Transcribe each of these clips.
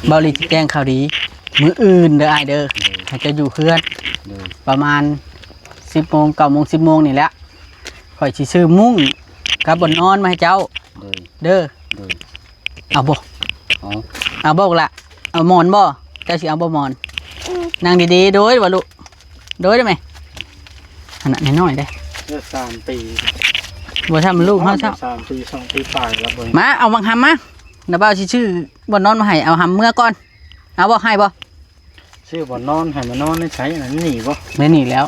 ເບົາຫຼີຊິແຈ້ງຂ່າວດີ ມື້ອື່ນເດີອ້າຍເດີ ໂດຍ ໃຫ້ເຈົ້າຢູ່ເຮືອນ ໂດຍ ປະມານສິບໂມງ ເກົ້າໂມງ ສິບໂມງນີ້ແຫຼະ ຂ້ອຍຊິຊື້ມຸ້ງກັບບ່ອນນອນມາໃຫ້ເຈົ້າ ໂດຍ ເດີ ໂດຍ ເອົາບໍ່? ເອົາ ເອົາບໍ່ລະ? ເອົາໝອນບໍ່? ເຈົ້າຊິເອົາບໍ່ໝອນ? ອືມ ນັ່ງດີໆ ໂດຍວ່າລູກ ໂດຍໄດ້ໄໝ? ອັນນັ້ນນ້ອຍໆເດ້ ເອີ ສາມປີ ບໍ່ຊ່ຳລູກເຮົາຊ້ຳ ສາມປີ ສອງປີປາຍແລ້ວເບິ່ງ ມາເອົາບັກຫຳມາ ນ້າບ່າວຊິຊື້ບ່ອນນອນມາໃຫ້ ເອົາຫຳເມືອກ່ອນ ເອົາບໍ່? ໃຫ້ບໍ່? ຊື້ບ່ອນນອນໃຫ້ມານອນໃນໃສ ອັນນີ້ບໍ່? ແມ່ນນີ້ແລ້ວ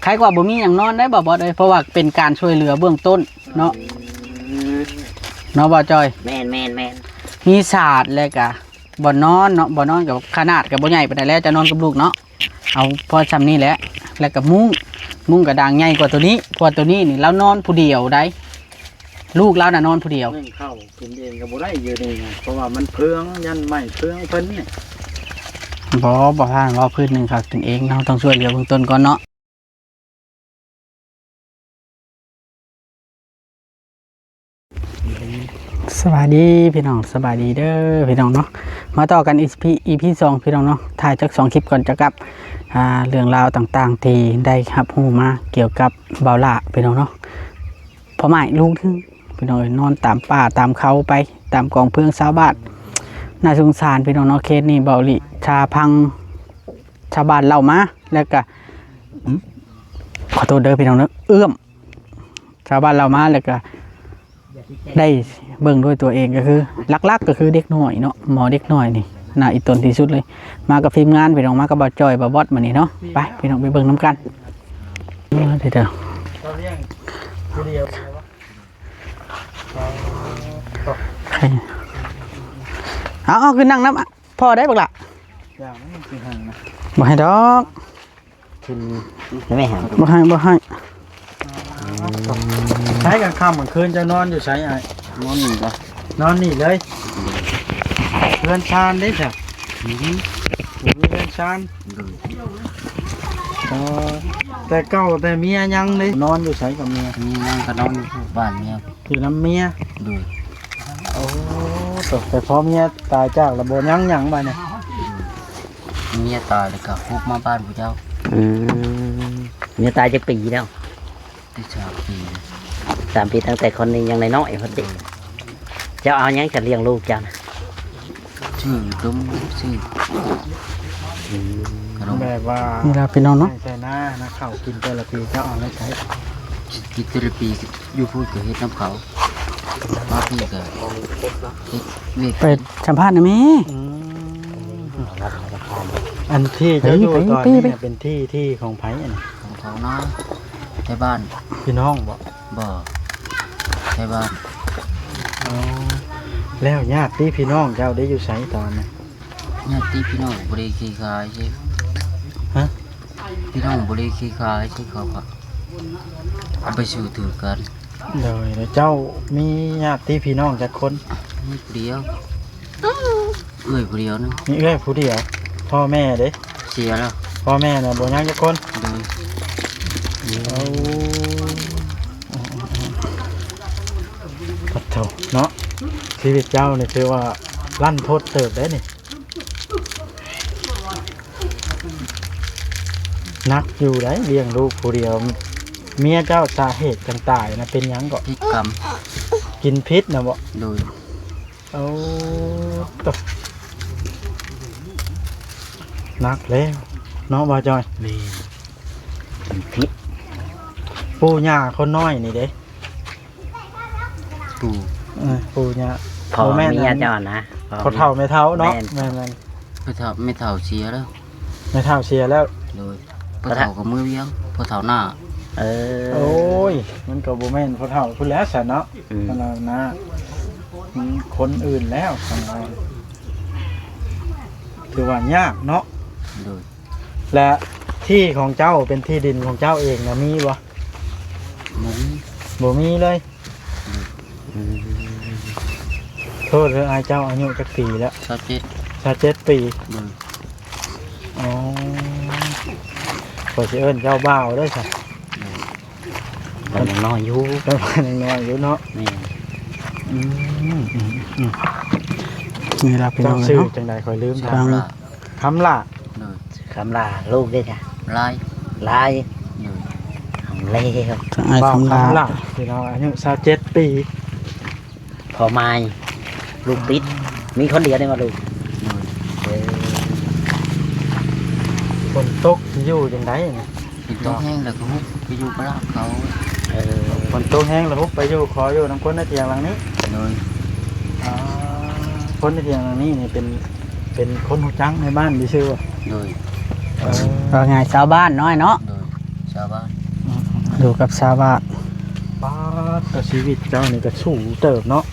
ໃຄກວ່າບໍ່ມີຫຍັງນອນໄດ້ບໍ່ບອດເອີຍ ເພາະວ່າເປັນການຊ່ວຍເຫຼືອເບື້ອງຕົ້ນເນາະ ອືມ ເນາະບ່າວຈອຍ ແມ່ນໆໆ ມີສາດແລ້ວກະ ບ່ອນນອນເນາະ ບ່ອນນອນກໍຂະໜາດກໍບໍ່ໃຫຍ່ປານໃດແລ້ວ ຈະນອນກັບລູກເນາະ ເອົາພໍຊ່ຳນີ້ແຫຼະ ແລ້ວກໍມຸ້ງ ມຸ້ງກໍດາງໃຫຍ່ກວ່າໂຕນີ້ ເພາະວ່າໂຕນີ້ນີ້ລາວນອນຜູ້ດຽວໃດ໋ ລູກລາວນະນອນຜູ້ດຽວ ໜຶ່ງເຂົ້າກິນເອງກໍບໍ່ໄດ້ຢູ່ນີ້ນະ ເພາະວ່າມັນເພືອງ ຢ້ານໄໝ້ເພືອງເພິ່ນນີ້ ບໍ່ ບໍ່ພານເວົ້າພື້ນໜຶ່ງເຂົ້າກິນເອງ ເຮົາຕ້ອງຊ່ວຍເຫຼືອເບື້ອງຕົ້ນກ່ອນເນາະ. ສະບາຍດີພີ່ນ້ອງ ສະບາຍດີເດີພີ່ນ້ອງເນາະ ມາຕໍ່ກັນອີພີ ອີພີສອງພີ່ນ້ອງເນາະ ຖ່າຍຈັກສອງຄລິບກ່ອນຈະກັບ ອ່າ ເລື່ອງລາວຕ່າງໆທີ່ໄດ້ຮັບຮູ້ມາກ່ຽວກັບບ່າວຫຼ້າພີ່ນ້ອງເນາະ ພໍ່ໝ້າຍລູກໜຶ່ງພີ່ນ້ອງເອີຍ ນອນຕາມປ່າຕາມເຂົາໄປ ຕາມກອງເຟືອງຊາວບ້ານ ໜ້າສົງສານພີ່ນ້ອງເນາະ ເຄສນີ້ເບົາຫຼີ ຊາພັງ ຊາວບ້ານເລົ່າມາ ແລ້ວກະ ອືມ ຂໍໂທດເດີພີ່ນ້ອງເດີ ເອື້ອມ ຊາວບ້ານເລົ່າມາ ແລ້ວກະໄດ້ເບິ່ງດ້ວຍຕົວເອງ ກໍຄືຫຼັກໆກໍຄືເດັກນ້ອຍເນາະ ໝໍເດັກນ້ອຍນີ້ໜ້າອີ່ຕົນທີ່ສຸດເລີຍ ມາກັບທີມງານພີ່ນ້ອງ ມາກັບບ່າວຈ້ອຍ ບ່າວບອດ ມື້ນີ້ເນາະ ໄປພີ່ນ້ອງໄປເບິ່ງນຳກັນ ເດີ ເອົາໆ ຂຶ້ນນັ່ງນຳພໍ່ໄດ້ບັກຫຼ້າ ຢ່າ ມັນຊິໃຫ້ນະ ບໍ່ໃຫ້ດອກ ຂຶ້ນໄດ້ໄໝຫາ ບໍ່ໃຫ້ ບໍ່ໃຫ້ ໃຊ້ກາງຄ່ຳກາງຄືນເຈົ້ານອນຢູ່ໃສອ້າຍ? ນອນນີ້ບໍ່? ນອນນີ້ເລີຍ ເຮືອນຊານເດ້ຊະ? ອື ບໍ່ມີເຮືອນຊານ ໂດຍ ເອີ ແຕ່ເກົ່າແຕ່ເມຍຍັງເດ້ ນອນຢູ່ໃສກັບເມຍ? ເມຍຍັງກໍນອນຢູ່ບ້ານເມຍ ຢູ່ນຳເມຍ ໂດຍ ໂອ້ ແຕ່ພໍເມຍຕາຍຈາກແລ້ວບໍ່ຍັງຫຍັງບາດນີ້ ເມຍຕາຍແລ້ວກໍຄຸບມາບ້ານຜູ້ເຈົ້າ ອື ເມຍຕາຍຈັກປີແລ້ວ? ໄດ້ສາມປີ ສາມປີ ຕັ້ງແຕ່ຄົນນີ້ຍັງນ້ອຍໆພຸ້ນຕິ ໂດຍ ເຈົ້າເອົາຫຍັງຈະລ້ຽງລູກເຈົ້ານະ? ຊື້ຕົ້ມ ຊື້ ອື ຂະໜົມ ແບບວ່າ ນີ້ລະພີ່ນ້ອງເນາະ ໃຫ້ໃສ່ນານະ ເຂົ້າກິນແຕ່ລະປີ ເຈົ້າເອົາໄວ້ໃສ? ກິນແຕ່ລະປີ ຢູ່ພຸ້ນກໍເຮັດນຳເຂົາ ມາພີ້ກໍເຮັດວຽກ ໄປສຳພາດນະແມ່ ອືມ ອັນທີ່ເຈົ້າຢູ່ຕອນນີ້ນະ ເປັນທີ່ ທີ່ຂອງໃຜອັນນີ້? ຂອງເຖົ້ານາ ແຖວບ້ານ ພີ່ນ້ອງບໍ່? ບໍ່ ແຖວບ້ານ ອໍ ແລ້ວຍາດຕິພີ່ນ້ອງເຈົ້າໄດ້ຢູ່ໃສຕອນນີ້? ຍາດຕິພີ່ນ້ອງບໍ່ໄດ້ເຄີຍຂາຍເດ້ ຮະ? ພີ່ນ້ອງບໍ່ໄດ້ເຄີຍຂາຍເດ້ ເຂົາກໍເອົາໄປຊື້ຖືກກັນ ໂດຍ ແລ້ວເຈົ້າມີຍາດຕິພີ່ນ້ອງຈັກຄົນ? ມີຜູ້ດຽວ ເອື້ອຍຜູ້ດຽວໜຶ່ງ ມີເອື້ອຍຜູ້ດຽວ ພໍ່ແມ່ເດ້? ເສຍແລ້ວ ພໍ່ແມ່ນະບໍ່ຍັງຈັກຄົນ ໂດຍ ໂອ້ ປະໂທ ເນາະ ຊີວິດເຈົ້ານີ້ຖືວ່າລັນທົດເຕີບເດ້ນີ້ ໜັກຢູ່ໃດ໋ ລ້ຽງລູກຜູ້ດຽວ ເມຍເຈົ້າສາເຫດການຕາຍນະເປັນຫຍັງເກາະ? ພິດກຳ ກິນພິດນະບໍ? ໂດຍ ໂອ້ ໂຕ ໜັກແລ້ວເນາະ ບ່າວຈອຍ ແມ່ນ ກິນພິດ ປູ່ຍ່າຄົນນ້ອຍນີ້ເດ້? ປູ່ ເອີ ປູ່ຍ່າ ພໍ່ ບໍ່ແມ່ນ ເມຍເຈົ້ານະ ພໍ່ເຖົ້າແມ່ເຖົ້າເນາະ ແມ່ນ ແມ່ນໆ ພໍ່ເຖົ້າແມ່ເຖົ້າເສຍແລ້ວ ແມ່ເຖົ້າເສຍແລ້ວ ໂດຍ ພໍ່ເຖົ້າກໍເມືອວຽງ ພໍ່ເຖົ້າໜ້າ ເອີ ໂອ້ຍ ມັນກໍບໍ່ແມ່ນພໍ່ເຖົ້າພຸ້ນແຫຼະຊັ້ນເນາະ ອືມ ເພິ່ນວ່າໜ້າ ມັນຄົນອື່ນແລ້ວ ຄັນວ່າ ຖືວ່າຍາກເນາະ ໂດຍ ແລະ ທີ່ຂອງເຈົ້າເປັນທີ່ດິນຂອງເຈົ້າເອງນະ ມີບໍ່? ບໍ່ມີ ບໍ່ມີເລີຍ ອືມ ໂທດເດີ ອ້າຍເຈົ້າອາຍຸຈັກປີແລ້ວ? ຊາວເຈັດ ຊາວເຈັດປີ ໂດຍ ອໍ ຂ້ອຍຊິເອີ້ນເຈົ້າບ່າວເດີຊະ ໂດຍ ເພິ່ນຍັງນ້ອຍຢູ່ ເພິ່ນຍັງນ້ອຍຢູ່ເນາະ ແມ່ນ ອືມ ອືມ ອືມ ນີ້ລະພີ່ນ້ອງເອີຍເນາະ ເຈົ້າຊື່ຈັ່ງໃດ ຂ້ອຍລືມຖາມ. ຄຳຫຼ້າ. ໂດຍ. ຄຳຫຼ້າ. ລູກເດ້ຈະ? ຫຼາຍ. ຫຼາຍ. ໂດຍ. ເອົາແລ້ວ ທາງອ້າຍຄຳຫຼ້າ ຄຳຫຼ້າ ພີ່ນ້ອງ ອາຍຸຊາວເຈັດປີ. ພໍ່ໝ້າຍ ລູກຕິດ ມີຄົນດຽວໄດ້ມາລູກ. ໂດຍ. ເອີ ຝົນຕົກຊິຢູ່ຈັ່ງໃດນີ້? ຝົນຕົກແຮງແລ້ວກໍຮຸບໄປຢູ່ກັບເຂົາ. ເອີ ຝົນຕົກແຮງແລ້ວຮຸບໄປຢູ່ ຂໍຢູ່ນຳຄົນໃນຖຽງຫຼັງນີ້. ໂດຍ. ອໍ ຄົນໃນຖຽງຫຼັງນີ້ນີ້ເປັນ ເປັນຄົນຮູ້ຈັກໃນບ້ານຊື່ໆບໍ່? ໂດຍ. ເອີ ເວົ້າງ່າຍຊາວບ້ານນ້ອຍເນາະ. ໂດຍ ຊາວບ້ານ ອືມ ຢູ່ກັບຊາວບ້ານ. ປາດ ແຕ່ຊີວິດເຈົ້ານີ້ກໍສູ້ເຕີບເນາະ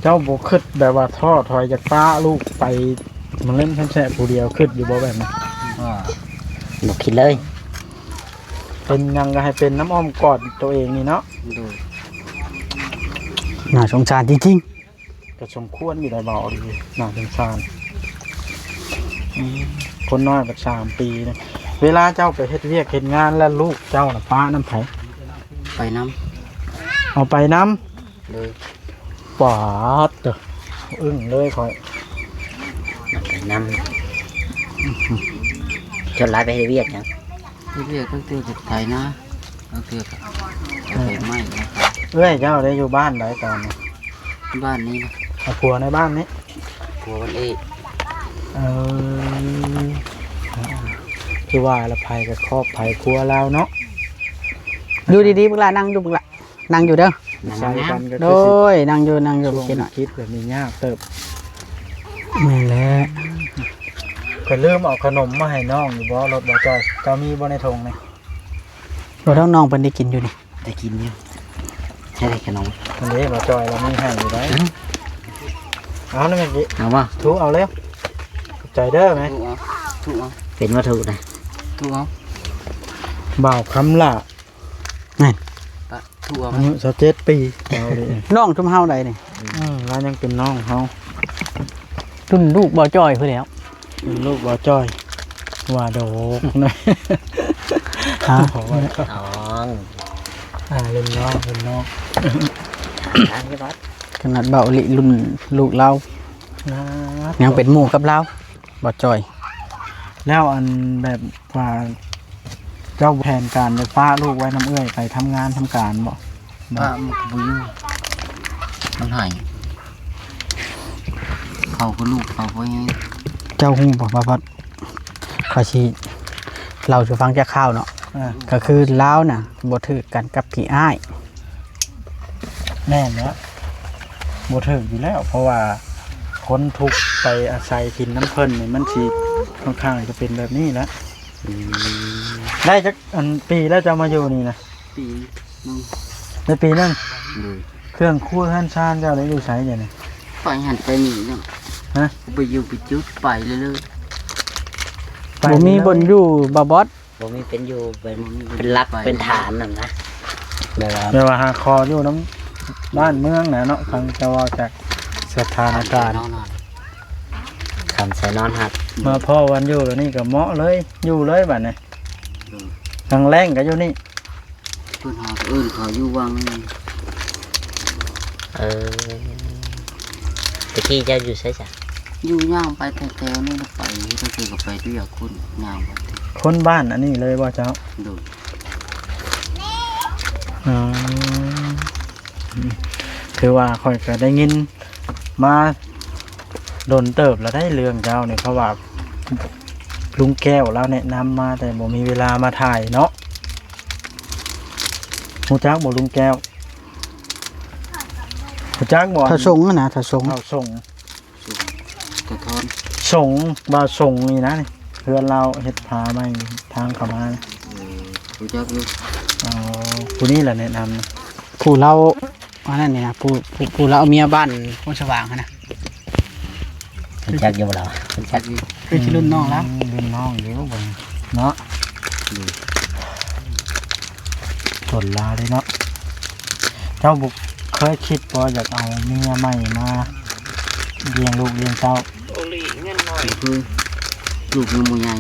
ເຈົ້າບໍ່ຄິດແບບວ່າທໍ້ຖອຍ ຢາກປະລູກໄປມາເຫຼັ້ນຊຳແຊະຜູ້ດຽວ ຄິດຢູ່ບໍ່ແບບນັ້ນ? ບໍ່ຄິດເລີຍ ເປັນຫຍັງກໍໃຫ້ເປັນນຳອ້ອມກອດໂຕເອງນີ້ເນາະ. ໂດຍ. ໜ້າສົງສານຈິງໆ. ກໍສົມຄວນຢູ່ໄດ໋ ເວົ້າອີ່ຫຼີ ໜ້າສົງສານ. ອືມ ຄົນນ້ອຍບັດສາມປີນະ. ເວລາເຈົ້າໄປເຮັດວຽກເຮັດງານແລ້ວ ລູກເຈົ້ານະປະນຳໃຜ? ໄປນຳ. ເອົາໄປນຳ? ໂດຍ. ປາດເຕີ ອຶ້ງເລີຍຂ້ອຍ ໄປນຳ. ສ່ວນຫຼາຍໄປເຮັດວຽກຫຍັງ? ເຮັດວຽກ ບາງເທື່ອກໍໄຖນາ ບາງເທື່ອກໍເອົາໃບໄມ້ນະ. ເອື້ອຍເຈົ້າໄດ້ຢູ່ບ້ານໃດຕອນນີ້? ບ້ານນີ້ນະ. ເອົາຜົວໃນບ້ານນີ້? ຜົວບ້ານເອກ. ເອີ ຄືວ່າລະ ໃຜກໍຄອບໃຜຄົວລາວເນາະ. ຢູ່ດີໆ ບັກຫຼ້າ ນັ່ງຢູ່ບັກຫຼ້າ. ນັ່ງຢູ່ເດີ ນັ່ງ ນັ່ງ ນັ່ງ. ໂດຍ ນັ່ງຢູ່ ນັ່ງຢູ່. ຊ່ວງວິກິດແບບນີ້ຍາກເຕີບ. ແມ່ນແຫຼະ. ຂ້ອຍລືມເອົາຂະໜົມມາໃຫ້ນ້ອງຢູ່ບໍ່ ລົດບໍ່ຈ້ອຍ? ເຈົ້າມີບໍ່ໃນຖົງນີ້? ບໍ່ ນ້ອງເພິ່ນໄດ້ກິນຢູ່ນີ້. ໄດ້ກິນຢູ່. ໃຫ້ໄດ້ຂະໜົມ. ອັນນີ້ບໍ່ຈ້ອຍລາວມີໃຫ້ຢູ່ໄດ໋. ເອົານະແມ່ກີ້. ເອົາບໍ່? ຖືກເອົາແລ້ວ. ຂອບໃຈເດີແມ່. ຖືກເອົາ ຖືກເອົາ. ເປັນບໍ່ຖືກນະ? ຖືກເອົາ. ບ່າວຄຳຫຼ້າ ນັ້ນ ອາຍຸຊາວເຈັດປີ. ນ້ອງຊຸມເຮົາໃດນີ້? ອືມ ລາວຍັງເປັນນ້ອງເຮົາ ລຸ້ນລູກບໍ່ຈ່ອຍພຸ້ນແຫຼ້ວ. ລຸ້ນລູກບໍ່ຈ່ອຍ ວ່າດອກ. ຮະ? ນ້ອງ ອ່າ ລຸ້ນນ້ອງ ລຸ້ນນ້ອງ. ຂະໜາດເບົາອີ່ຫຼີລຸ້ນລູກລາວ ຍັງເປັນໝູ່ກັບລາວ. ບໍ່ຈ່ອຍ. ແລ້ວອັນແບບວ່າເຈົ້າແຜນການຈະປະລູກໄວ້ນຳເອື້ອຍໄປທຳງານທຳການບໍ່? ປະມັນກໍບໍ່ຢູ່ ມັນໃຫ້ ເຂົາກໍລູກເຂົາບໍ່ແຮງ. ເຈົ້າຮູ້ບໍ່ ບ່າວບອດ ຂ້ອຍຊິເລົ່າສູ່ຟັງຈັກຂ່າວເນາະ. ອ່າ ກໍຄືລາວນະບໍ່ຖືກກັນກັບຂີ້ອ້າຍ. ແມ່ນແລ້ວ ບໍ່ຖືກຢູ່ແລ້ວ ເພາະວ່າຄົນທຸກໄປອາໄສກິນນຳເພິ່ນນີ້ ມັນຊິຄ່ອນຂ້າງຈະເປັນແບບນີ້ແຫຼະ. ອືມ ໄດ້ຈັກອັນປີແລ້ວເຈົ້າມາຢູ່ນີ້ນະ? ປີໜຶ່ງ. ໄດ້ປີໜຶ່ງ. ໂດຍ. ເຄື່ອງຄົວເຮືອນຊານເຈົ້າໄດ້ຢູ່ໃສດຽວນີ້? ໄປຫັ້ນໄປນີ້ເນາະ. ຮະ? ໄປຢູ່ໄປຈຸດໄປເລື້ອຍໆ. ບໍ່ມີບ່ອນຢູ່ ບ່າວບອດ. ບໍ່ມີເປັນຢູ່ ເປັນ ເປັນຫຼັກເປັນຖານນັ້ນນະ ແບບວ່າ ແບບວ່າຫາຂໍຢູ່ນຳບ້ານເມືອງນະເນາະ. ຟັງເຈົ້າເວົ້າຈາກສະຖານະການ ຄຳໃສ່ນອນຮັບ ມາພໍ້ວັນຢູ່ແບບນີ້ກໍເໝາະເລີຍ ຢູ່ເລີຍບາດນີ້. ອືມ ກາງແລ້ງກໍຢູ່ນີ້. ເພິ່ນຫາເອີ້ນເຂົາຢູ່ວັງ. ເອີ ແຕ່ກີ້ເຈົ້າຢູ່ໃສຊະ? ຢູ່ຍ່າງໄປແຖວໆນີ້ລະໄປ ລາງເທື່ອກໍໄປວຽກພຸ້ນ ຍ່າງໄປ. ຄົນບ້ານອັນນີ້ເລີຍບໍ່ເຈົ້າ? ໂດຍ. ອືມ ຄືວ່າຂ້ອຍກໍໄດ້ຍິນມາດົນເຕີບລະໄດ໋ເລື່ອງເຈົ້ານີ້ ເພາະວ່າລຸງແກ້ວລາວແນະນຳມາ ແຕ່ບໍ່ມີເວລາມາຖ່າຍເນາະ. ຮູ້ຈັກບໍ່ລຸງແກ້ວ? ຮູ້ຈັກບໍ່? ທ້າວສົງຫັ້ນນະ ທ້າວສົງ ທ້າວສົງ ຕາທອນ ສົງ ບ່າວສົງນີ້ນະ ເຮືອນລາວເຮັດຜາໃໝ່ທາງເຂົ້າມານະ. ເອີ ຮູ້ຈັກຢູ່. ອໍ ຜູ້ນີ້ລະແນະນຳ ຜູ້ລາວ ອັນນັ້ນນີ້ນະ ຜູ້ ຜູ້ ຜູ້ລາວເອົາເມຍບ້ານໂພນສະຫວ່າງຫັ້ນນະ. ຮູ້ຈັກຢູ່ບໍ່ລາວ? ຮູ້ຈັກຢູ່. ຄືຊິລຸ້ນນ້ອງລາວ. ອືມ ລຸ້ນນ້ອງຢູ່ເບິ່ງເນາະ. ອືມ ຄົນລາວເດ້ເນາະ. ເຈົ້າບໍ່ເຄີຍຄິດບໍ່ ຢາກເອົາເມຍໃໝ່ມາລ້ຽງລູກລ້ຽງເຕົ້າ? ໂອລີ ເງິນໜ້ອຍ ຄືລູກຍັງບໍ່ໃຫຍ່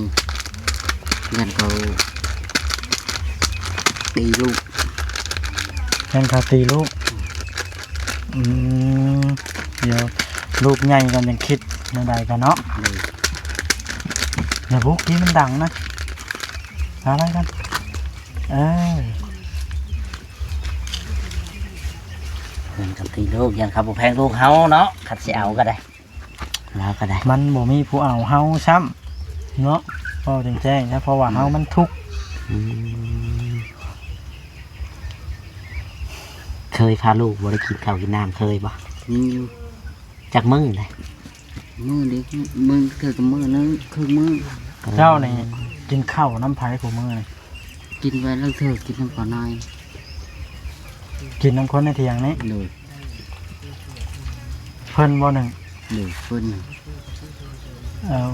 ຢ້ານເຂົາຕີລູກ. ຢ້ານເຂົາຕີລູກ. ອືມ ດຽວລູກໃຫຍ່ກ່ອນຈັ່ງຄິດ. ແນວໃດກັນເນາະ ໂດຍ ຢ່າບຸກທີ່ມັນດັງນະ ພາໄປກັນ ເອີ ເພິ່ນກໍຕິລູກ ຢ້ານເຂົາບໍ່ແພງລູກເຮົາເນາະ ຄັນຊິເອົາກໍໄດ້ ລາວກໍໄດ້ ມັນບໍ່ມີຜູ້ເອົາເຮົາຊ້ຳເນາະ ເວົ້າແຈ້ງໆ ເພາະວ່າເຮົາມັນທຸກ ອືມ ເຄີຍພາລູກບໍ່ໄດ້ກິນເຂົ້າກິນນ້ຳ ເຄີຍບໍ່? ມີຢູ່ ຈັກມື້ແຫຼະ? ມື້ເດ ມື້ເທື່ອກໍມື້ໜຶ່ງເຄິ່ງມື້. ເຈົ້ານີ້ກິນເຂົ້ານຳໃຜຄູ່ມື້ນີ້? ກິນໄວ້ລາງເທື່ອກິນນຳພໍ່ນາຍ ກິນນຳຄົນໃນຖຽງນີ້. ໂດຍ ເພິ່ນບໍ່ໜຶ້ງ? ໂດຍ ເພິ່ນໜຶ້ງ. ເອົາ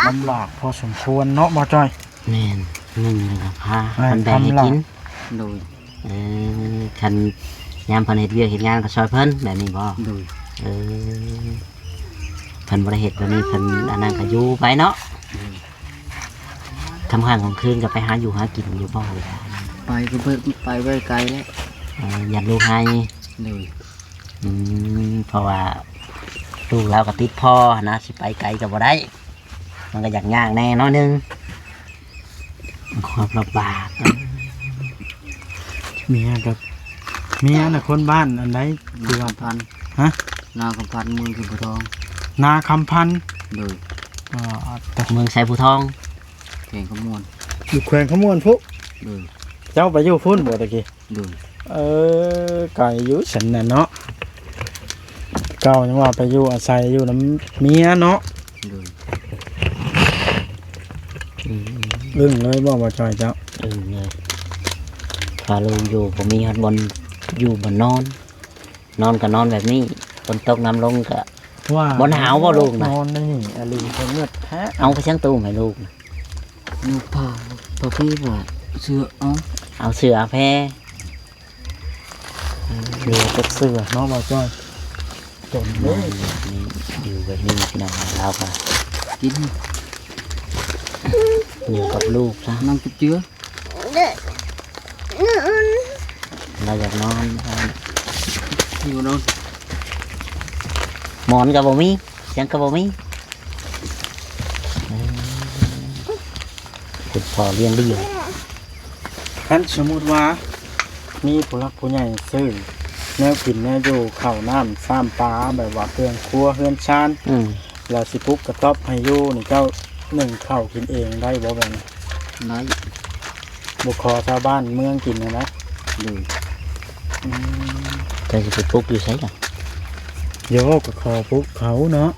ລຳບາກພໍສົມຄວນເນາະ ບໍ່ຈ້ອຍ? ແມ່ນ ໜຶ້ງແລ້ວກໍພາ ເອີ ເພິ່ນແບ່ງໃຫ້ກິນ. ໂດຍ ເອີ ຄັນຍາມເພິ່ນເຮັດວຽກເຮັດງານກໍຊ່ອຍເພິ່ນແບບນີ້ບໍ່? ໂດຍ ເອີ ເພິ່ນບໍ່ໄດ້ເຮັດແບບນີ້ ເພິ່ນອັນນັ້ນກໍຢູ່ໄປເນາະ. ໂດຍ ຄ່ຳໆກາງຄືນກໍໄປຫາຢູ່ຫາກິນຢູ່ບໍ່? ໄປກໍໄປ ໄປໄວໄກແຫຼະ. ເອີ ຢ້ານລູກໄຫ້. ໂດຍ ອືມ ເພາະວ່າລູກລາວກໍຕິດພໍ່ຫັ້ນນະ ຊິໄປໄກກໍບໍ່ໄດ້ ມັນກໍຢາກຍາກແດ່ໜ້ອຍໜຶ່ງ ຄວາມລຳບາກ. ເມຍກັບ ເມຍນະຄົນບ້ານອັນໃດ? ທີ່ວ່າ ນາຄຳພັນ. ຮະ? ນາຄຳພັນ ເມືອງໄຊພູທອງ. ນາຄຳພັນ. ໂດຍ ເອີ ເມືອງໄຊພູທອງ ແຂວງຄຳມ່ວນ. ຢູ່ແຂວງຄຳມ່ວນພຸ້ນ. ໂດຍ ເຈົ້າໄປຢູ່ພຸ້ນບໍ່ຕະກີ້? ໂດຍ ເອີ ໄກຢູ່ຊັ້ນນະເນາະ ເກົ່າຍັງວ່າໄປຢູ່ອາໄສຢູ່ນຳເມຍເນາະ. ໂດຍ ອືມ ອຶ້ງເລີຍບໍ່ ບໍ່ຈ່ອຍເຈົ້າ? ອຶ້ງເລີຍ ພາລູກຢູ່ບໍ່ມີຮອດບ່ອນຢູ່ບ່ອນນອນ ນອນກໍນອນແບບນີ້ ຝົນຕົກນ້ຳລົງກໍ ວ່າ ບໍ່ໜາວບໍ່ລູກນະ? ນອນໃນນີ້ອາລີ ເພິ່ນເງືອດແທ້. ເອົາໄປຊ່າງຕູ້ໃຫ້ລູກນະ? ນຸ່ງຜ້າ ຜ້າພີ້ ຜ້າເສື້ອ ເອົາ ເອົາເສື້ອແພ ເສື້ອກັບເສື້ອເນາະ ບໍ່ຈ້ອຍ ຈົນເດ້. ນີ້ ຢູ່ແບບນີ້ພີ່ນ້ອງ ລາວກໍກິນ ຢູ່ກັບລູກຊະ ນັ່ງຈຸບເຈືອ ລາວຢາກນອນ ຢູ່ນອນ ໝອນກໍບໍ່ມີ ຫຍັງກໍບໍ່ມີ. ເອີ ຄຸນພໍ່ລ້ຽງດີ. ຄັນສົມມຸດວ່າມີຜູ້ຫຼັກຜູ້ໃຫຍ່ຊື້ແນວກິນແນວຢູ່ ເຂົ້ານ້ຳຊາມປາ ແບບວ່າເຄື່ອງຄົວເຮືອນຊານ ອືມ ແລ້ວຊິປຸກກະຕ໊ອບໃຫ້ຢູ່ນີ້ ເຈົ້າໜຶ້ງເຂົ້າກິນເອງໄດ້ບໍ່ແບບນີ້? ໄດ້. ບໍ່ຂໍຊາວບ້ານເມືອງກິນຫັ້ນນະ? ໂດຍ. ອືມ ເຈົ້າຊິໄປປຸກຢູ່ໃສລະ? ໂຍ ກໍຂໍປຸກເຂົາເນາະ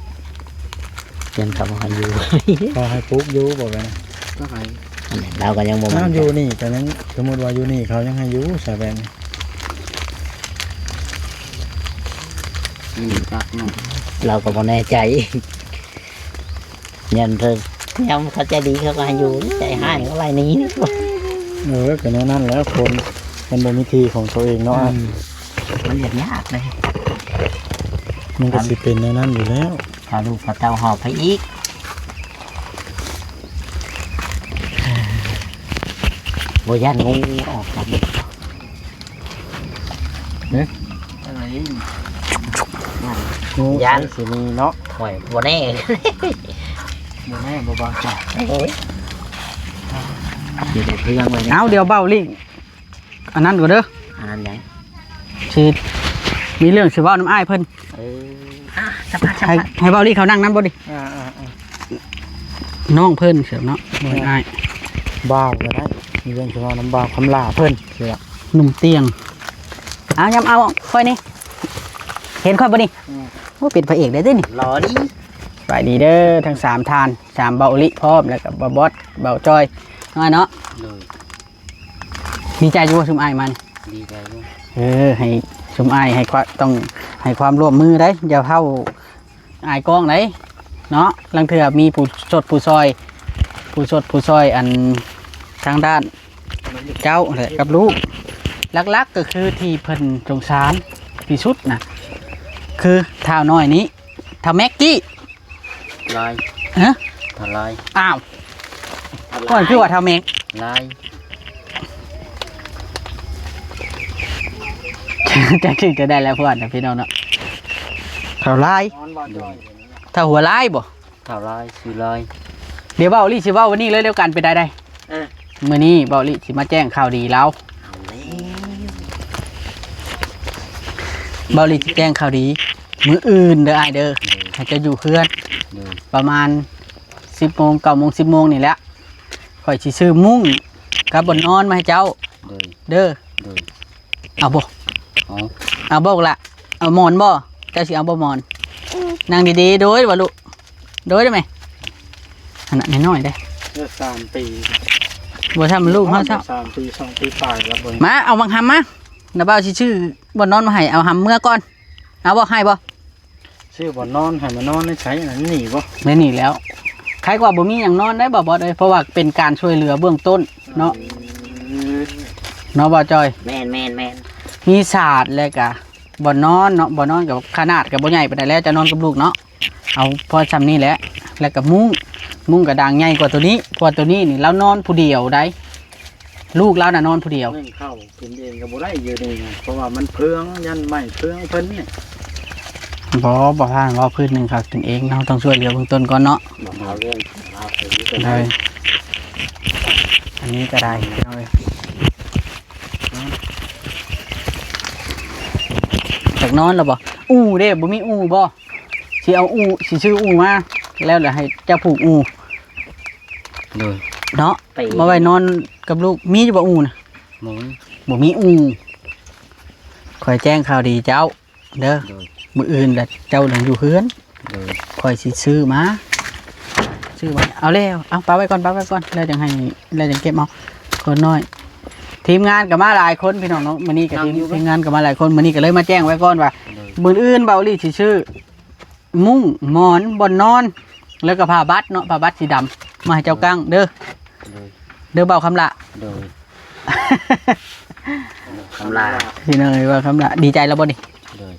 ຍັງເຂົາບໍ່ໃຫ້ຢູ່ ຂໍໃຫ້ປຸກຢູ່ບໍ່ແມ່ນ? ກໍໃຫ້ ອັນນັ້ນລາວກໍຍັງບໍ່ໝັ້ນໃຈ. ຢູ່ນີ້ກໍຍັງ ສົມມຸດວ່າຢູ່ນີ້ເຂົາຍັງໃຫ້ຢູ່ຊະແບບນີ້ ອືມ ລາວກໍບໍ່ແນ່ໃຈ. ຍາມເພິ່ນ ຍາມເຂົາໃຈດີເຂົາກໍໃຫ້ຢູ່ ໃຈຮ້າຍເຂົາໄລ່ໜີ. ເອີ ກໍແນວນັ້ນແຫຼະ ຄົນມັນບໍ່ມີທີ່ຂອງຕົວເອງເນາະ. ອືມ ມັນເຮັດຍາກເດ້ ມັນກໍຊິເປັນແນວນັ້ນຢູ່ແລ້ວ ພາລູກພາເຕົ້າຫອບໄປອີກ ບໍ່ຢ້ານງູອອກກັນ. ຫຶ? ອັນນີ້ ງູ ຢ້ານ ໃສຊິມີເນາະ. ໂອ້ຍ ບໍ່ແນ່ ບໍ່ແນ່ ບໍ່ບາດໃຈ. ໂອ້ຍ ຢູ່ໃນເຄື່ອງເລີຍ. ເອົາ ດຽວເບົາລີ້ ອັນນັ້ນກ່ອນເດີ. ອັນນັ້ນຫຍັງ? ຊິມີເລື່ອງຊິເວົ້ານຳອ້າຍເພິ່ນ. ເອີ ອ່ະ ສຳພາດ ໃຫ້ ສຳພາດ ໃຫ້ເບົາລີ້ເຂົານັ່ງນຳບໍ່ນີ້? ອ່າ ອ່າ ອ່າ ນ້ອງເພິ່ນເສີມເນາະ ບໍ່ແມ່ນອ້າຍ. ບ່າວກໍໄດ້ ມີເລື່ອງຊິເວົ້ານຳບ່າວຄຳຫຼ້າເພິ່ນເສີມ ໜຸ່ມຕຽງ. ເອົາ ຍາມເອົາຂ້ອຍນີ້ ເຫັນຂ້ອຍບໍ່ນີ້? ອືມ ໂອ້ ເປັນພະເອກໄດ້ເດ້ນີ້ ຫຼໍ່ດີ. ສະບາຍດີເດີ ທັງສາມທ່ານ ສາມເບົາລີ້ພ້ອມ ແລ້ວກໍບ່າວບອດ ບ່າວຈ້ອຍ ນ້ອຍເນາະ. ໂດຍ. ດີໃຈຢູ່ບໍ່ຊຸມອ້າຍມານີ້? ດີໃຈຢູ່. ເອີ ໃຫ້ຊຸມອ້າຍໃຫ້ຄວາມ ຕ້ອງໃຫ້ຄວາມຮ່ວມມືໄດ໋ ຢ່າເວົ້າອາຍກ້ອງໄດ໋ເນາະ. ລາງເທື່ອມີຜູ້ຊົດຜູ້ຊ່ອຍ ຜູ້ຊົດຜູ້ຊ່ອຍ ອັນ ທາງດ້ານເຈົ້າແຫຼະກັບລູກ. ຫຼັກໆກໍຄືທີ່ເພິ່ນສົງສານທີ່ສຸດນະ ຄືທ້າວນ້ອຍນີ້ ທ້າວແມັກກີ້. ລາຍ. ຮະ? ທ້າວລາຍ. ອ້າວ ທ້າວລາຍ ກ່ອນຄືວ່າທ້າວແມັກ. ລາຍ. ຈັກຊື່ຈະໄດ້ແລ້ວພວກນະພີ່ນ້ອງເນາະ. ເຖົ້າຫຼາຍ ນອນບໍ່ຈ່ອຍ ເຖົ້າຫົວຫຼາຍບໍ່? ເຖົ້າຫຼາຍ ຊື່ຫຼາຍ. ດຽວເວົ້າ ລີຊິເວົ້າວັນນີ້ເລີຍ ແລ້ວກັນ ເປັນໃດໃດ? ເອີ ມື້ນີ້ເວົ້າ ລີຊິມາແຈ້ງຂ່າວດີລາວ. ເອົາແລ້ວ ເວົ້າ ລີຊິແຈ້ງຂ່າວດີ ມື້ອື່ນເດີອ້າຍເດີ ໂດຍ ໃຫ້ເຈົ້າຢູ່ເຮືອນ ໂດຍ ປະມານສິບໂມງ ເກົ້າໂມງ ສິບໂມງນີ້ແຫຼະ ຂ້ອຍຊິຊື້ມຸ້ງກັບບ່ອນນອນມາໃຫ້ເຈົ້າ ໂດຍ ເດີ ໂດຍ. ເອົາບໍ່? ເອົາ ເອົາບໍ່ລະ? ເອົາໝອນບໍ່? ເຈົ້າຊິເອົາບໍ່ໝອນ? ອືມ ນັ່ງດີໆ ໂດຍວ່າລູກ ໂດຍໄດ້ໄໝ? ອັນນັ້ນນ້ອຍໆເດ້ ເອີ ສາມປີ ບໍ່ທຳລູກເຮົາຊ້ຳ ສາມປີ ສອງປີປາຍແລ້ວເບິ່ງ ມາ ເອົາບັກຫຳມາ ນ້າບ່າວຊິຊື້ບ່ອນນອນມາໃຫ້ ເອົາຫຳເມືອກ່ອນ ເອົາບໍ່? ໃຫ້ບໍ່? ຊື້ບ່ອນນອນໃຫ້ມານອນໃນໃສ ອັນນີ້ບໍ່? ໃນນີ້ແລ້ວ ໃຄກວ່າບໍ່ມີຫຍັງນອນໄດ້ບໍ່ບອດເອີຍ ເພາະວ່າເປັນການຊ່ວຍເຫຼືອເບື້ອງຕົ້ນເນາະ ເອີ ເນາະບ່າວຈອຍ? ແມ່ນໆໆ ມີສາດ ແລ້ວກະບ່ອນນອນເນາະ ບ່ອນນອນກະຂະໜາດກະບໍ່ໃຫຍ່ປານໃດແຫຼະ ຈະນອນກັບລູກເນາະ ເອົາພໍຊ່ຳນີ້ແຫຼະ ແລ້ວກະມຸ້ງ ມຸ້ງກະດາງໃຫຍ່ກວ່າໂຕນີ້ ເພາະວ່າໂຕນີ້ນີ້ລາວນອນຜູ້ດຽວໃດ໋ ລູກລາວນະນອນຜູ້ດຽວ ໜຶ່ງເຂົ້າ ກິນເອງກໍບໍ່ໄດ້ຢູ່ນີ້ນະ ເພາະວ່າມັນເພືອງ ຢ້ານໄໝ້ເພືອງເພິ່ນນີ້. ບໍ່ ບໍ່ພານເວົ້າ ພືດໜຶ່ງເຂົ້າກິນເອງ ເຮົາຕ້ອງຊ່ວຍເຫຼືອເບື້ອງຕົ້ນກ່ອນເນາະ. ບໍ່ເອົາເລື່ອງລາວໄປນີ້ກໍໄດ້ ອັນນີ້ກໍໄດ້ພີ່ນ້ອງເອີຍ. ຢາກນອນແລ້ວບໍ່? ອູ່ເດ້ ບໍ່ມີອູ່ບໍ່? ຊິເອົາອູ່ ຊິຊື້ອູ່ມາ ແລ້ວລະໃຫ້ເຈົ້າຜູກອູ່ ໂດຍ ເນາະ ໄປ ມາໄວ້ນອນກັບລູກ. ມີຢູ່ບໍ່ອູ່ນະ? ບໍ່ມີ ບໍ່ມີອູ່. ຂ້ອຍແຈ້ງຂ່າວດີເຈົ້າເດີ ໂດຍ ມື້ອື່ນລະເຈົ້າຍັງຢູ່ເຮືອນ ໂດຍ ຂ້ອຍຊິຊື້ມາ ຊື້ມາ ເອົາແລ້ວ ເອົາປະໄວ້ກ່ອນ ປະໄວ້ກ່ອນ ແລ້ວຈັ່ງໃຫ້ ແລ້ວຈັ່ງເກັບເອົາ. ຄົນນ້ອຍ ທີມງານກໍມາຫຼາຍຄົນພີ່ນ້ອງເນາະ ມື້ນີ້ກໍທີມ ທີມງານກໍມາຫຼາຍຄົນ ມື້ນີ້ກໍເລີຍມາແຈ້ງໄວ້ກ່ອນວ່າ ໂດຍ ມື້ອື່ນເບົາລີຊິຊື້ ມຸ້ງ ໝອນ ບ່ອນນອນ ແລ້ວກໍຜ້າບັດເນາະ ຜ້າບັດສີດຳ ມາໃຫ້ເຈົ້າ ໂດຍ ກາງເດີ ໂດຍ ເດີເບົາຄຳຫຼ້າ ໂດຍ ຄຳຫຼ້າ ພີ່ນ້ອງເອີຍ ເບົາຄຳຫຼ້າ ດີໃຈແລ້ວບໍ່ນີ້? ໂດຍ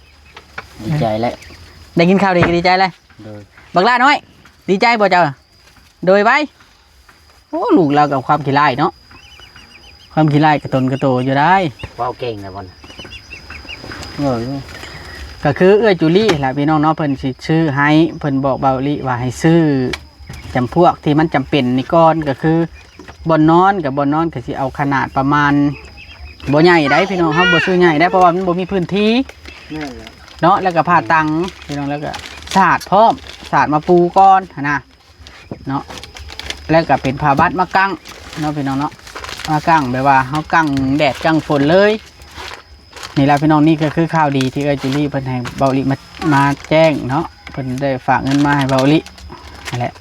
ດີໃຈແລ້ວ ໄດ້ຍິນຂ່າວດີກໍດີໃຈແລ້ວ ໂດຍ ບັກຫຼ້ານ້ອຍ ດີໃຈບໍ່ເຈົ້າ? ໂດຍໄວ ໂອ້ ລູກລາວກໍຄວາມຂີ້ຮ້າຍເນາະ ຄວາມຂີ້ຮ້າຍກະຕົນກະໂຕຢູ່ໄດ໋ ເວົ້າເກັ່ງນະບໍ່ນະ ເອີ ກໍຄືເອື້ອຍຈູລີແຫຼະພີ່ນ້ອງເນາະ ເພິ່ນຊິຊື້ໃຫ້ ເພິ່ນບອກເບົາລີວ່າໃຫ້ຊື້ຈຳພວກທີ່ມັນຈຳເປັນນີ້ກ່ອນ ກໍຄືບ່ອນນອນ ກໍບ່ອນນອນກໍຊິເອົາຂະໜາດປະມານບໍ່ໃຫຍ່ໄດ໋ພີ່ນ້ອງ ເຮົາບໍ່ຊື້ໃຫຍ່ໄດ໋ ເພາະວ່າມັນບໍ່ມີພື້ນທີ່ ແມ່ນແລ້ວ ເນາະ ແລ້ວກໍຜ້າຕັງພີ່ນ້ອງ ແລ້ວກໍສາດພ້ອມ ສາດມາປູກ່ອນຫັ້ນນະ ເນາະ ແລ້ວກໍເປັນຜ້າບັດມາກາງເນາະພີ່ນ້ອງເນາະ ມາກາງແບບວ່າເຮົາກາງແດດກາງຝົນເລີຍ. ນີ້ລະພີ່ນ້ອງ ນີ້ກໍຄືຂ່າວດີທີ່ເອື້ອຍຈູລີເພິ່ນໃຫ້ເບົາລີມາ ມາແຈ້ງເນາະ ເພິ່ນໄດ້ຝາກເງິນມາໃຫ້ເບົາລີຫັ້ນແຫຼະ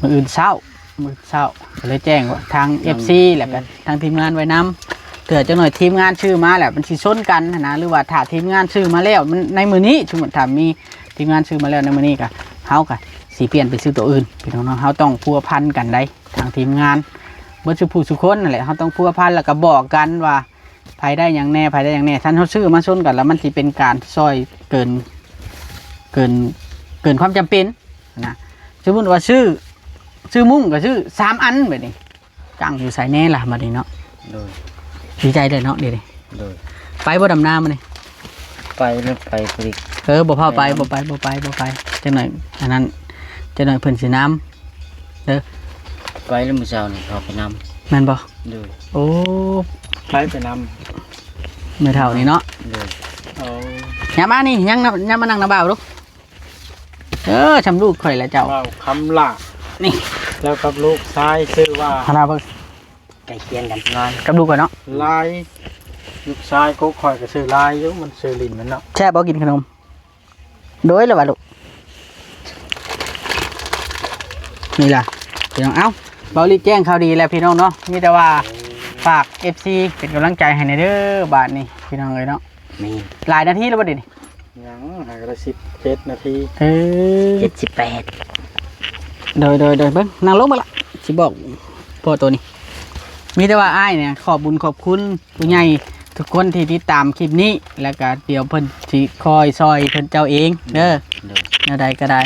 ມື້ອື່ນເຊົ້າ ມື້ອື່ນເຊົ້າ ກໍເລີຍແຈ້ງວ່າທາງ ເອັຟຊີ ແລ້ວກໍທາງທີມງານໄວ້ນຳ ເພື່ອຈັກໜ່ອຍທີມງານຊື້ມາແລ້ວມັນຊິຊົນກັນຫັ້ນນະ ຫຼືວ່າຖ້າທີມງານຊື້ມາແລ້ວ ມັນ ໃນມື້ນີ້ ສົມມຸດຖ້າມີ ທີມງານຊື້ມາແລ້ວໃນມື້ນີ້ກະ ເຮົາກະຊິປ່ຽນໄປຊື້ໂຕອື່ນພີ່ນ້ອງເນາະ ເຮົາຕ້ອງພົວພັນກັນໄດ໋ ທາງທີມງານເບິດສູ່ຜູ້ສູ່ຄົນນັ້ນແຫຼະ ເຮົາຕ້ອງພົວພັນ ແລ້ວກະບອກກັນວ່າໃຜໄດ້ຫຍັງແດ່ ໃຜໄດ້ຫຍັງແດ່ ຄັນເຮົາຊື້ມາຊົນກັນແລ້ວ ມັນຊິເປັນການຊ່ອຍເກີນ ເກີນ ເກີນຄວາມຈຳເປັນນະ ສົມມຸດວ່າຊື້ ຊື້ມຸ້ງກະຊື້ສາມອັນແບບນີ້ ກາງຢູ່ໃສແນ່ລະບັດນີ້ເນາະ ໂດຍ ດີໃຈເລີຍເນາະ ດີເດ້ ໂດຍ ໄປບໍ່ດຳນາມື້ນີ້ ໄປແລ້ວ ໄປພຸ້ນອີກ ເອີ ບໍ່ພາໄປ ໄປນຳ ບໍ່ໄປ ບໍ່ໄປ ບໍ່ໄປ ຈັກໜ້ອຍ ອັນນັ້ນ ຈັກໜ້ອຍເພິ່ນຊິນຳເດີ ໄປແລ້ວມື້ເຊົ້ານີ້ເຂົາໄປນຳ ແມ່ນບໍ່ ໂດຍ ໂອ້ ໃຜໄປນຳ ແມ່ເຖົ້ານີ້ເນາະ ໂດຍ ໂອ້ ຍາມມານີ້ ຍັງນຳ ຍາມມານັ່ງນຳບ່າວດູ ເອີ ຊ່ຳລູກຂ້ອຍແຫຼະເຈົ້າ ບ່າວຄຳຫຼ້າ ນີ້ ແລ້ວກັບລູກຊາຍຊື່ວ່າ ຄະນະເບິ່ງ ໃກ້ຄຽງກັນ ກັບລູກຂ້ອຍເນາະ ລາຍ ລູກຊາຍກໍຂ້ອຍກໍຊື່ລາຍຢູ່ ມັນຊື່ຫຼິ້ນມັນເນາະ ແຊບບໍ່ກິນຂະໜົມ ໂດຍລະວ່າລູກ ນີ້ລະ ພີ່ນ້ອງ ເອົ້າ ເບົາລີແຈ້ງຂ່າວດີແລ້ວພີ່ນ້ອງເນາະ ມີແຕ່ວ່າຝາກ ເອັຟຊີ ເປັນກຳລັງໃຈໃຫ້ແດ່ເດີ ບາດນີ້ພີ່ນ້ອງເອີຍເນາະ ນີ້ ຫຼາຍນາທີແລ້ວບໍ່ເດນີ້? ຍັງ ຫາກະໄດ້ສິບເຈັດນາທີ ເອີ ເຈັດສິບແປດ ໂດຍ ໂດຍ ໂດຍ ເບິ່ງ ນັ່ງລົງມາລະ ຊິບອກພໍ່ໂຕນີ້ ມີແຕ່ວ່າອ້າຍນີ້ຂອບບຸນຂອບຄຸນຜູ້ໃຫຍ່ທຸກຄົນທີ່ຕິດຕາມຄລິບນີ້ ແລ້ວກະດຽວເພິ່ນຊິຄອຍຊ່ອຍເພິ່ນເຈົ້າເອງເດີ ໂດຍ ແນວໃດກະໄດ້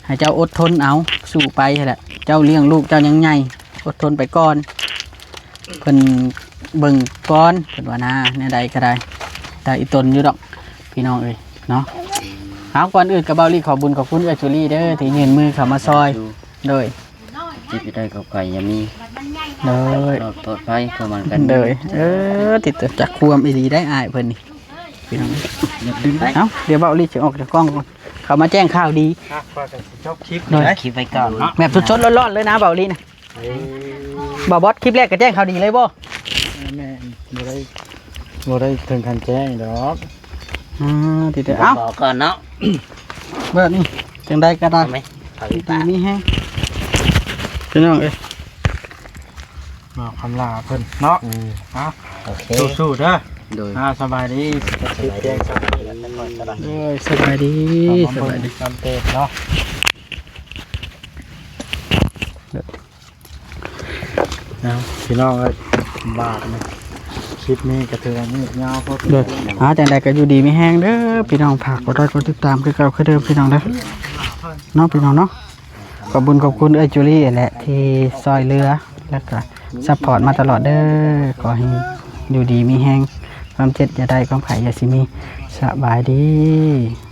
ໃຫ້ເຈົ້າອົດທົນເອົາ ສູ້ໄປຫັ້ນແຫຼະ ເຈົ້າລ້ຽງລູກເຈົ້າຍັງໃຫຍ່ ອົດທົນໄປກ່ອນ ເພິ່ນເບິ່ງກ່ອນ ເພິ່ນວ່ານາ ແນວໃດກໍໄດ້ ໄດ້ອີ່ຕົນຢູ່ດອກ ພີ່ນ້ອງເອີຍເນາະ. ເອົາ ກ່ອນອື່ນກໍເບົາລີຂອບບຸນຂອບຄຸນເອື້ອຍຈູລີເດີ ທີ່ຍື່ນມືເຂົ້າມາຊ່ອຍ. ໂດຍ ເຈັບໄດ້ກໍໄຂ້ຢ່າມີ ໂດຍ ລອດປອດໄພເພື່ອມັນກັນ ໂດຍ. ເອີ ຕິດຈາກຄວາມອີ່ຫຼີໄດ໋ອ້າຍເພິ່ນນີ້ ພີ່ນ້ອງ. ເອົາ ດຽວເບົາລີຊິອອກຈາກກ້ອງກ່ອນ ເຂົ້າມາແຈ້ງຂ່າວດີ. ຂ້ອຍກໍຊິຈົບຄລິບ ໂດຍ ຄລິບໄວ້ກ່ອນເນາະ ແບບສົດໆຮ້ອນໆເລີຍນະເບົາລີນະ. ເອີ ບ່າວບອດ ຄລິບແລກກໍແຈ້ງຂ່າວດີເລີຍບໍ່? ແມ່ນ ບໍ່ໄດ້ ບໍ່ໄດ້ເຖິງຂັ້ນແຈ້ງດອກ. ອ່າ ຕິດເດີ ເອົ້າ ບອກກ່ອນເນາະ ເບີດນີ້ ຈັ່ງໃດກໍໄດ້ ດີມີແຮງ ພີ່ນ້ອງເອີຍ. ມາຄຳລາເພິ່ນເນາະ. ອືມ ເອົາ ໂອເຄ ສູ້ໆເດີ. ໂດຍ ອ່າ ສະບາຍດີ ສະບາຍດີ ໂດຍ ສະບາຍດີ ສະບາຍດີ ເນາະ. ເອົາ ພີ່ນ້ອງເອີຍ ບາດນີ້ ຄລິບນີ້ກໍຖືວ່າຍາວໂພດ. ໂດຍ ອ່າ ຈັ່ງໃດກໍຢູ່ດີມີແຮງເດີພີ່ນ້ອງ ຝາກກົດໄລກົດຕິດຕາມຄືເກົ່າຄືເດີມພີ່ນ້ອງເດີ ເນາະ ພີ່ນ້ອງເນາະ. ຂອບບຸນຂອບຄຸນເອື້ອຍຈູລີຫັ້ນແຫຼະ ທີ່ຊ່ອຍເຫຼືອ ແລ້ວກໍຊັບພອດມາຕະຫຼອດເດີ. ຂໍໃຫ້ຢູ່ດີມີແຮງ ຄວາມເຈັບຢ່າໄດ້ ຄວາມໄຂ້ຢ່າຊິມີ. ສະບາຍດີ.